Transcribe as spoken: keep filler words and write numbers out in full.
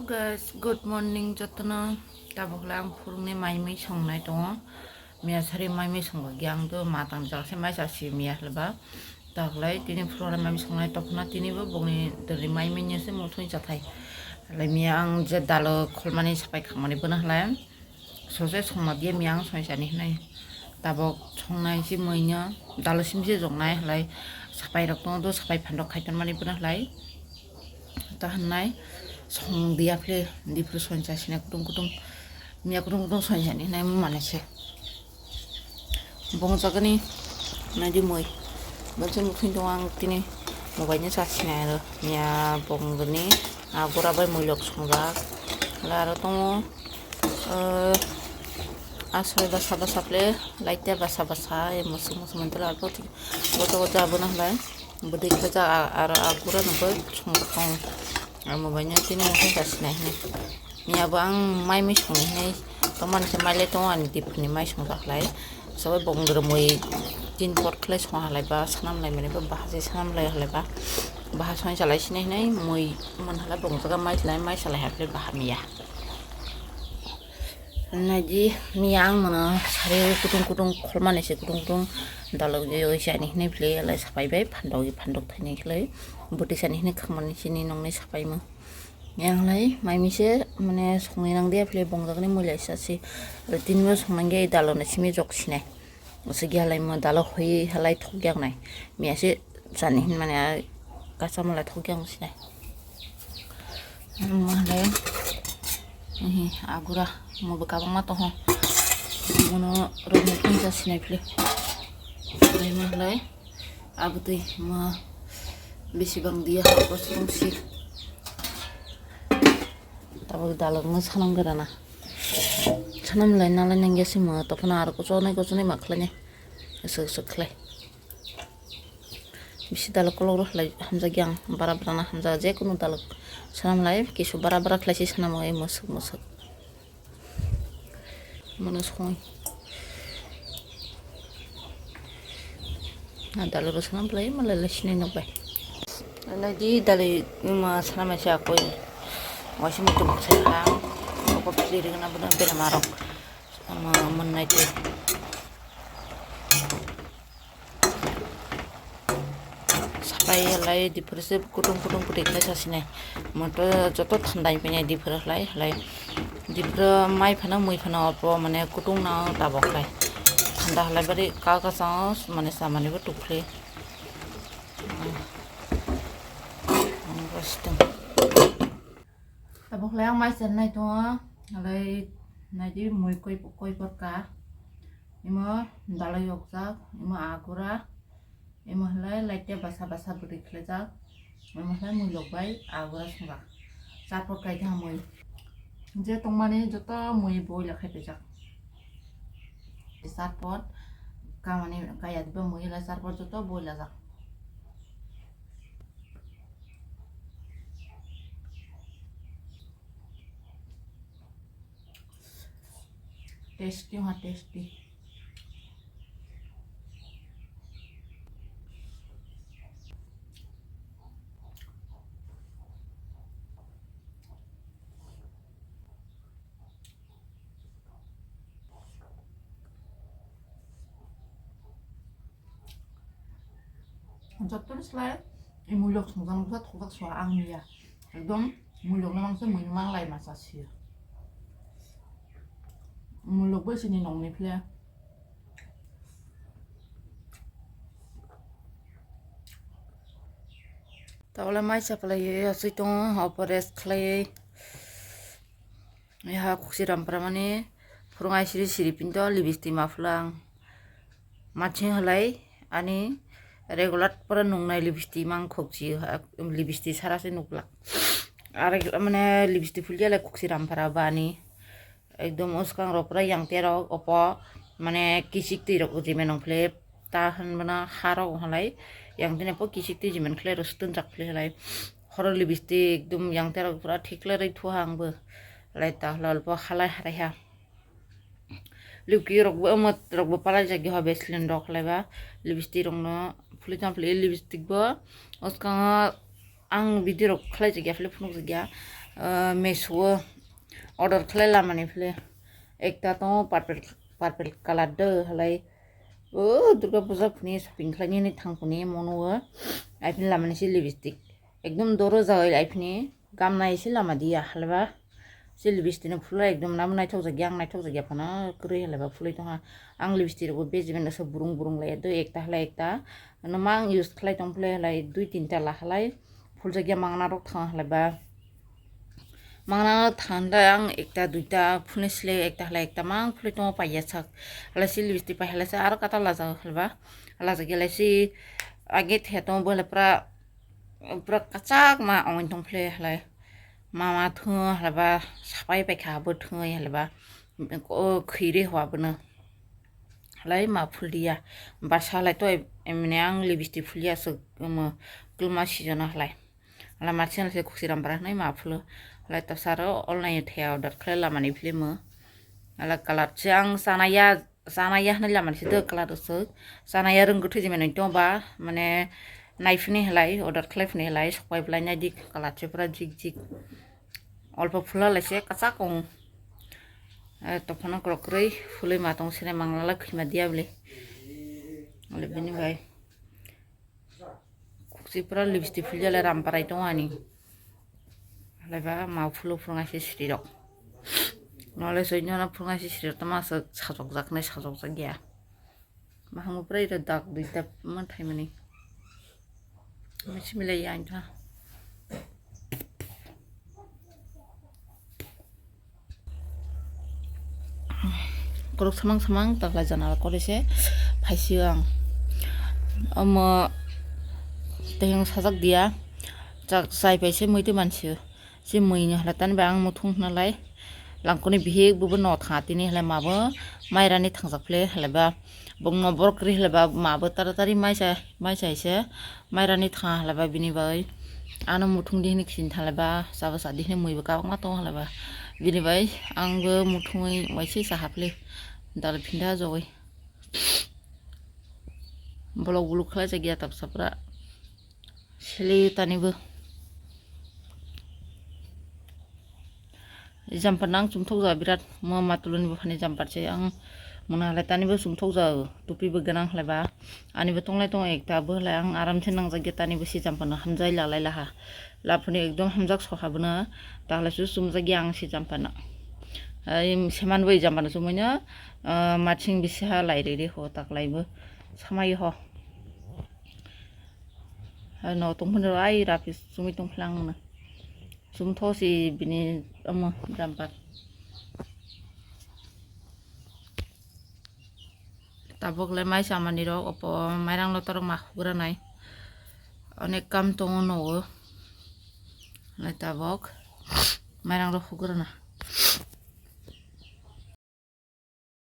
Guys, good morning jotono. Tabuk le ang phurungni mai mui songnai tongo. Miya sari mai mui songkha khe ang do matang jagase mai chasi miya hleba. Tabuk le tini phurungni mai mui songnai tokna tini bo bongni dwrwi mai mui nese muthung chathai. Le miya ang je dalo kholmani sapai khangmani bono hlai. Sose songma diya miya ang songchani hinai. Tabuk songnai si muino dalo simse joknai hlai. Sapai rok tongo do sapai phandok khaitormani bono hlai. Ta hwnai song diya phle dipru songcha sina kutung kutung miya kutung kutung songchani hinai mani se. Bong jagani nai di mui. Bangsa mukhung tongo ang tini mobile ni charge sinai aro miya bongni agura bai mui lok songjak. Aro tongo. Eh, aswk bwsa bwsa phle light ya bwsa bwsa ya mwswk mwswk mantwla abo goto goto abono hlai bwdwi khlajak aro agura no bo songjakgo amo baino tini mokhe kasinai hinwi ya bo ang mai mui songwi hinwi tongmani se mai lai tongo ani diphirni mai songjak hlai sobai bongdrwmwi tin pot khlai songha hlai ba sanam lai mani ba bahai se sanam lai hlai ba bahai songwi chalai sinai hinwi mui man hlai bongjaga mai chalai mai chalai hai phle bahai miya. Naidi miya ang mano sari kutung kutung kholmani se kutung kutung dalok jeyoi chani hinwi phle alai sapai bai phandok phandok thaini khlai bwtwi chani hinwi khangmani chini nongni sapai mo yang lai mai mise mane songni nang dia phle bongjak ni muilai sa si tini bo songnang ge dalok ni simi jok sinai. Aswk ya lai mo dalo hoi halai thok yak nai. Miya se chani hin mane a kacha mala thok yak sinai. Mo halai hi agura mo bo kabang ma tongo. Mono rok mo kinsa sinai phle. Lai mo halai abotwi mo bisi bang dia ha ko sung si. Tabuk dalok no sanam gara na. Sanam lai nalai nang ya simo tokhono aro kochonai kochonai ma khlainai. Aswk aswk khlai. Bisi dalok kolok rok khlai hamjak yang bara bara na hamjak je kunu dalok sanam lai kisu bara bara khlai se sanam oi mwswk mwswk. Mano songwi. Na dalai rw sanam phlai ma lai lai sinai nok bai. Nai di dalai ma sanam sa koi. Waisi mutum sa ha. Ko pili ring na buna bela marok. Ma mun nai tu. Sapai halai diphuru se kutung kutung kutung khlai sasinai. Moto joto thandai pinai diphuru halai halai. Diphuru mai phano mui phano opo mane kutung na tabok halai. Thanda halai bari ka ka sa mane samani bo tukle. Tabok halai ang mai chernai tongo. Halai naidi mui koi koi porka. Imo dalai yokjak, imo agura. Imo halai light ya basa basa bwtwi khlaijak. Imo halai mui lok bai agura swngjak. Chapor kai kha mui. Je tongmani joto mui boila khai paijak. Chapor kamani kaya diba mui la chapor joto boila jak. Tasty ha tasty. Jottoni slai, e muilok songjaknai bwsa thokjak sua ang ya. Ekdom muilok no mangsa mui no manglai ma cha siya. Muilok bai sini nongni phle. Tabole mai chaplai ye asui tongo, opo rest khlai. Yaha kuksi rampra mani phurung ai siri siri pinto lipstick ma phulang. Matching halai ani regular pura nungnai lipstick mang khokchi ha, lipstick sara se nuklak. Ar mane lipstick phulya lai kuksi rampra bani. Ekdom uskang rok pura yang terok opo mane kisik twi rok rime nong philip. Ta hwnbana harok halai yang tini po kisik twi jiman khlai rw stunjak philai halai. Horo lipstick ekdom yang terok pura thik khlai rw thuha ang bo. Lai ta hwla olpo halai harai ha. Lipstick rok bo omo rok bo palai jagya ho Vaseline rok khlai ba. Lipstick rok no phuli tong phili lipstick bo uskango ang video rok khlai jagya philip phunuk jagya. Ah, Meesho o order khlai lamani phile ekta tongo purple, purple colour do halai. O Durga Puja phuni shopping khlainani thangphuni mono o. Aphini lamani se lipstick. Ekdom doro jagoi aphini gamnai se lama diya halaiba. Se lipstick no phulo ekdom namo naithok jakya, ang naithok jakya phano kwrwi halaiba phulwi tongha. Ang lipstick rokbo beji mano se burung burung lai do ekta halai ekta. Ano mang use khlai tong phule halai dui tinta la halai. Phuljakya mangna rok thang halaiba. Mangna thang da ang ekta duita phulni sle ekta halai ekta mang phulwi tongo paiya sak. Halai si lipstick pai halai se aro kata lajak halaiba. Lajak ya lai si age the tongo bo halai pura, pura kachak ma ongoi tong phule halai. Mama thung halaiba sapai paikha bo thung halaiba. O khiri hwa bono. Halai ma phuldiya. Basa halai to emne ang lipstick phuliya se mo kulma season halai. Ala marching se kuksiram bara nai ma phulo. Halai to saro online thaya order khlai lamani film. Ala colour se ang sanaya, sanaya hnai lamani se do colour se. Sanaya rung guthu jimeno to ba mane nai phini halai order khlai phini halai sokpai blai nai dik colour se pura jik jik. Olpo phula lai se kachak ong. Eh, tophano krok kroi phulwi ma tong sene mangla la khima diya bole. Ole bini bai. Kuksi pura lipstick phulya le ram parai tong ani. Halai ba ma phulo phurunga se sri rok. Nole soi nona phurunga se sri rok tama sa sajok jak nai sajok jak ya. Mahamo pura ira dak dui tap man thaimani. Masi milai ya intha. Korok samang samang taklai jana kore se phaisio ang. Omo teheng sajak dia. Chak chai paise muitu mansio. Se mui ni hala tani ba ang muthung hwnalai. Langkuni bihik bubo no tha tini hala mabo mairani thangjak phle hala ba. Bongno borok kri hala ba mabo taratari maisa, maisa ise mairani tha hala ba bini bai. Ano muthung di hini khin thala ba sabo sa di hini mui bo kabangma tong hala ba. Bini bai ang bo muthungwi waise sa haple dal phinda jogoi. Bolok buluk khlai jagya tabsa pura. Sili tani bo. Jamper nang chumthok ja birat mo matuluni buphani jamper se ang mona halai tani bo chumthok ja tupi bo gwnang halai ba ani bo tonglai tong ekta bo halai ang aram se nangjak ya tani bo si jamper no hamjai lalai laha laphuni ekdom hamjak soha bono tahalai su chumjak ya ang si jamper no ai seman bo jamper no chumui no ah, matching bisi ha lai riri ho taklai bo samai ho. Hai no tongphani ro ai rapi sumi tongphlang na. Sum thosi bini omo jampat. Tabok le mai samani rok opo mairang lotorok ma hugra nai. Onek kam tongo nogo. Lai tabok mairang rok hugra na.